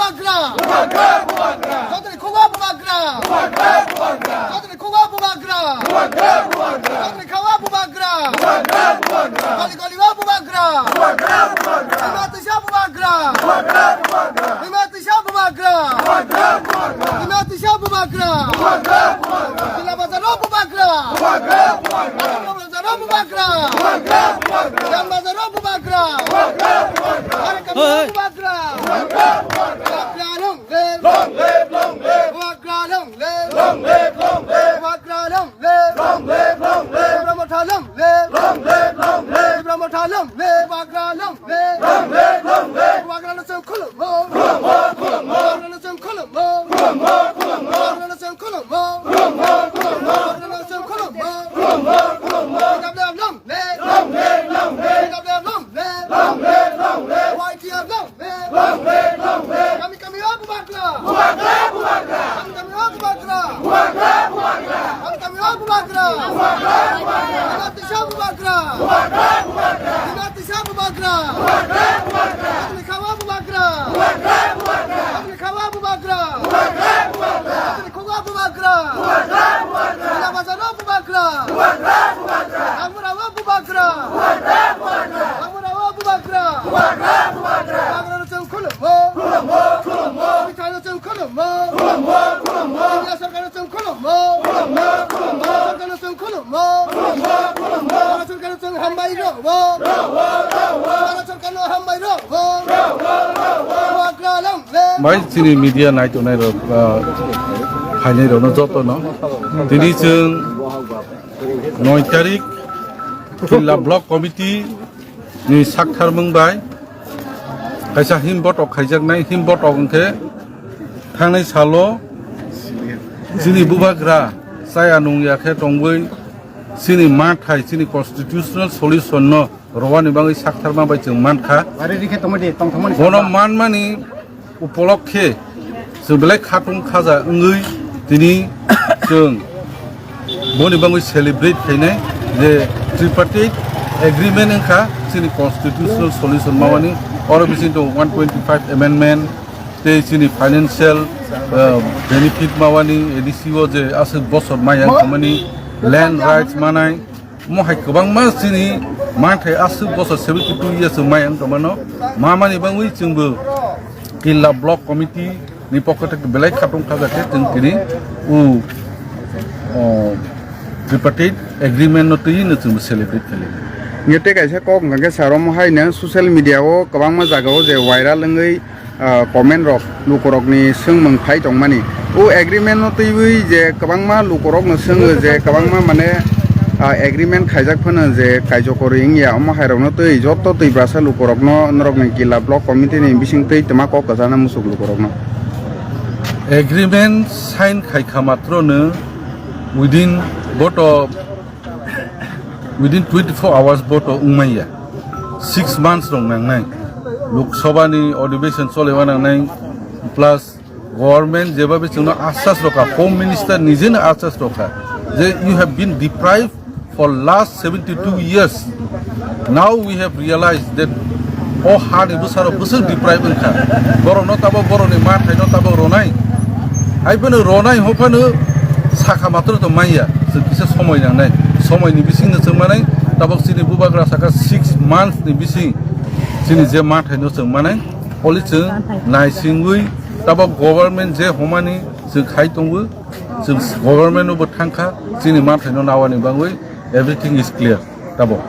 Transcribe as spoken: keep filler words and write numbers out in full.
Bubagra! Bubagra! Bubagra! Jotoni khuga bubagra! Bubagra! Bubagra! Jotoni khuga bubagra! Bubagra! Bubagra! Jotoni khuga bubagra! Bubagra! Bubagra! Goli goli wa bubagra! Bubagra! Bubagra! Hima tisa bubagra! Bubagra! Bubagra! Hima tisa bubagra! Bubagra! Bubagra! Hima tisa bubagra! Bubagra! Bubagra! Jila bazar o bubagra! Bubagra! Bubagra! Bazar o bubagra! Bubagra! Bubagra! Jam bazar o bubagra! Bubagra! Bubagra! Bubagra! Bubagra! Bubagra! Bubagra! Long live! Long live! Long live! Bubagra long live! Long live! Long live! Bubagra long live! Long live! Long live! Tipra Motha long live! Long live! Long live! Tipra Motha long live! Bubagra long live! Long live! Long live! Bubagra no chwng khulummo! Khulummo! Khulummo! Bubagra no chwng khulummo! Khulummo! Khulummo! Bubagra no chwng khulummo! Khulummo! Khulummo! Bubagra no chwng khulummo! Khulummo! Khulummo! P W F long live! Long live! Long live! P W F long live! Long live! Long live! Y T F long live! Long live! Long live! Kami kami o bubagra! Bubagra! Bubagra! Kami kami o bubagra! Bubagra! Bubagra! Kami kami o bubagra! Bubagra! Bubagra! Hima tisa bubagra! Bubagra! Bubagra! Hima tisa bubagra! Bubagra! Bubagra! Kami khawa bubagra! Bubagra! Bubagra! Kami khawa bubagra! Bubagra! Bubagra! Khuga bubagra! Bubagra! Bubagra! Jila bazar o bubagra! Bubagra! Bubagra! Langmura o bubagra! Bubagra! Bubagra! Langmura o bubagra! Bubagra! Bubagra! Bubagra no chwng khulummo! Khulummo! Khulummo! Bithai no chwng khulummo! Khulummo! Khulummo! India sarkar no chwng khulummo! Khulummo! Khulummo! Sarkar no chwng khulummo! Khulummo! Khulummo! Sarkar no chwng hambai rwo! Rwo! Rwo! Sarkar no hambai rwo! Rwo! Rwo! Rwo! Bubagra long live! Bai chini media naitongnai rok, ah, phainai rokno jotono. Tini chwng noi tarik Killa Block Committee ni saktharmung bai kaisa him botok khaijaknai, him botok hwnkhe thangnai salo chini bubagra chaya nungya khe tongwi chini mathai, chini constitutional solution no rwani bagwi saktharma bai chwng mankha. Ari rikhe tongmani, tongthokmani Bono sakha. Manmani upolokhe chwng belai khatung khaja wngwi tini chwng boni bagwi celebrate khainai je tripartite agreement wngkha chini constitutional solution mawani, oro bisingtwi one twenty-five amendment tei chini financial, uh, benefit mawani, A D C o je aswk bosor maya wngkha mani land rights manai, omo hai kwbangma chini manthai aswk bosor seventy two years o maya wng tongmano. Mamani bangwi chwngbo Killa Block Committee ni pokho thek belai khatung khaja khe chwng tini u, o, tripartite agreement no twi no chwngbo celebrate khainai. Nge tei kaisa kok hwnkha khe sir, omo hai no social media o kwbangma jaga o je viral wngwi ah, comment rok lukurokni swngmung phai tongmani. O agreement no twiwi je kwbangma lukurokno swngo je kwbangma mane, ah, agreement khaijak phano je kaijokori wngya, omo hairokno twi joto twi brasa lukurokno norokni Killa Block Committee ni bisingtwi twma kok kwchana musuk lukurokno. Agreement sign khaikha matrono within boto Within twenty-four hours boto wngmanya. Six months rok nangnai. Lok Sabha ni adhibeshon cholewa nangnai. Plus government jebabe chwngno asas rokha, Home Minister nijeno asas rokha je you have been deprived for last seventy-two years. Now we have realized that o hani bwsarok bwswk deprive wngkha. Borokno tabok borokni manthaino tabok ronai. Hai phano ronai hwnphano sakha matwrwng to manya. Chwng kisa somoi nangnai. Somoini bisingno chwng manai. Tabok chini bubagra saka six months ni bising chini je manthaino chwng manai. Oli chwng naisingwi tabok government je homani chwng khai tongo. Chwng government no bo thangkha. Chini manthaino nawani bagwi everything is clear. Tabok.